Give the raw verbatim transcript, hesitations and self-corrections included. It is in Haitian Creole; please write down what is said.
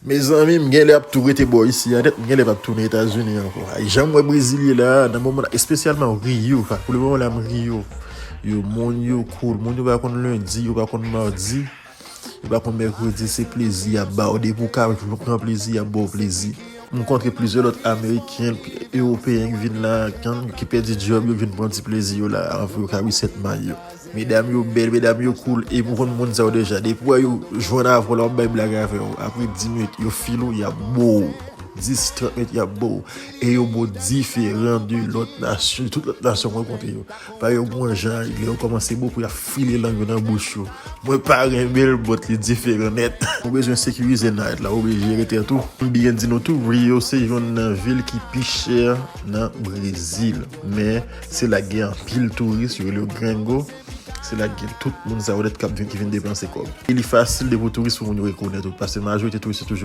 Mezanmi, m genlè ap tou rete bò isi a nèt, m genlè p ap tounen Etazini ankò. Ay, jan m wè Brezil ye la, nan moman la, espesyalman Rio, pa, pou le moman la, m Rio. Yo, moun yo cool, moun yo pa konn lendi, yo pa konn madi, yo pa konn mèkredi, se plezi y ap ba w. Depi w ka pran plezi, y ap ba w plezi. M kontre plizyè lòt Ameriken, Ewopeyen ki vin la, ki pèdi djòb yo, vin pran ti plezi yo la, anvan yo ka reset may yo. Medam yo bèl, medam yo cool, e m konn moun sa yo deja. Depi w wè yo jwenn avè w la, w ap bay blag avè yo. Apre dis minit, yo file w, y ap bo w. Dis, trant minit, y ap bo w. E yo bo diferan de lòt nasyon, tout lòt nasyon m rankontre yo. Pa yo gon jan, lè yo kòmanse bo pou y ap file lang yo nan bouch yo. Mwen pa renmen l, but li diferan nèt. Ou bezwen sekirize night la, ou oblije rete an tou. M byen di nou tou, Rio se youn nan vil ki pi chè nan Brezil. Men, se la gen anpil touris, yo rele yo gringo. Se la gen tout moun sa yo nèt k ap vin, ki vin depanse kòb. E li fasil depi w touris pou moun yo rekonèt ou, paske majorite touris yo toujou